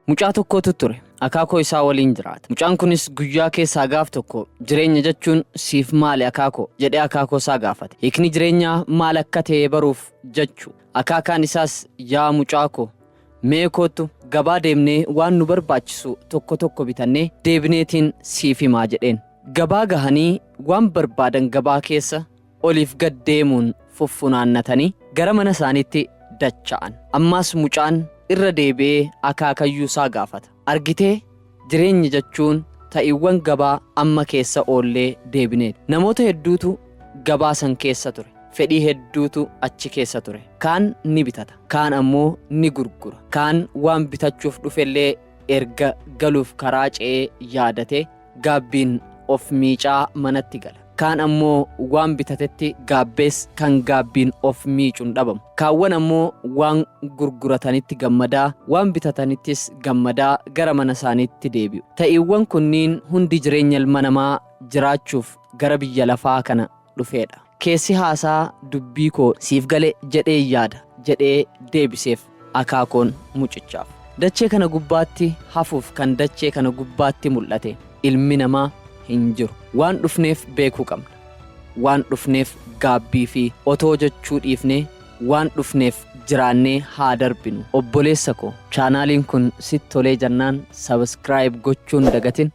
Mucaa tokkotu ture. Akaakoo isaa waliin jiraata. Mucaan kunis guyyaa keessaa gaaf tokko jireenya jechuun siif maali akaakoo jedhee akaakoo isaa gaafate. Hiikni jireenyaa maal akka ta'e baruuf jechu. Akaakaan isaas yaa mucaa koo mee koottu gabaa deemnee waan nu barbaachisu tokko tokko bitannee deebineetiin siif himaa jedheen. Gabaa gahanii waan barbaadan gabaa keessa oliif gad deemuun fuffunaannatanii gara mana isaaniitti dacha'an. Ammaas mucaan irra deebi'ee akaakayyuu isaa gaafata. Argitee jireenya jechuun ta'iiwwan gabaa amma keessa oollee deebineeti. Namoota hedduutu gabaa san keessa ture. Fedhii hedduutu achi keessa ture. Kaan ni bitata. Kaan ammoo ni gurgura. Kaan waan bitachuuf dhufellee erga galuuf karaa ce'ee yaadatee gaabbiin of miicaa manatti gala. Kaan ammoo waan bitatetti gaabbees kan gaabbiin of miicuun dhabamu. Kaawwan ammoo waan gurguratanitti gammadaa, waan bitatanittis gammadaa gara mana isaaniitti deebi'u. Ta'iiwwan kunniin hundi jireenya ilma namaa jiraachuuf gara biyya lafaa kana dhufeedha. Keessi haasaa dubbii koo siif gale jedhee yaada jedhee deebiseef akaakoon mucichaaf. Dachee kana gubbaatti hafuuf kan dachee kana gubbaatti mul'ate ilmi namaa hin jiru. Waan dhufneef beekuu qabna. Waan dhufneef gaabbii fi otoo jechuu dhiifnee waan dhufneef jiraannee haa darbinu. Obboleessa koo chaanaaliin kun sitti tolee jennaan subscribe gochuun dagatin.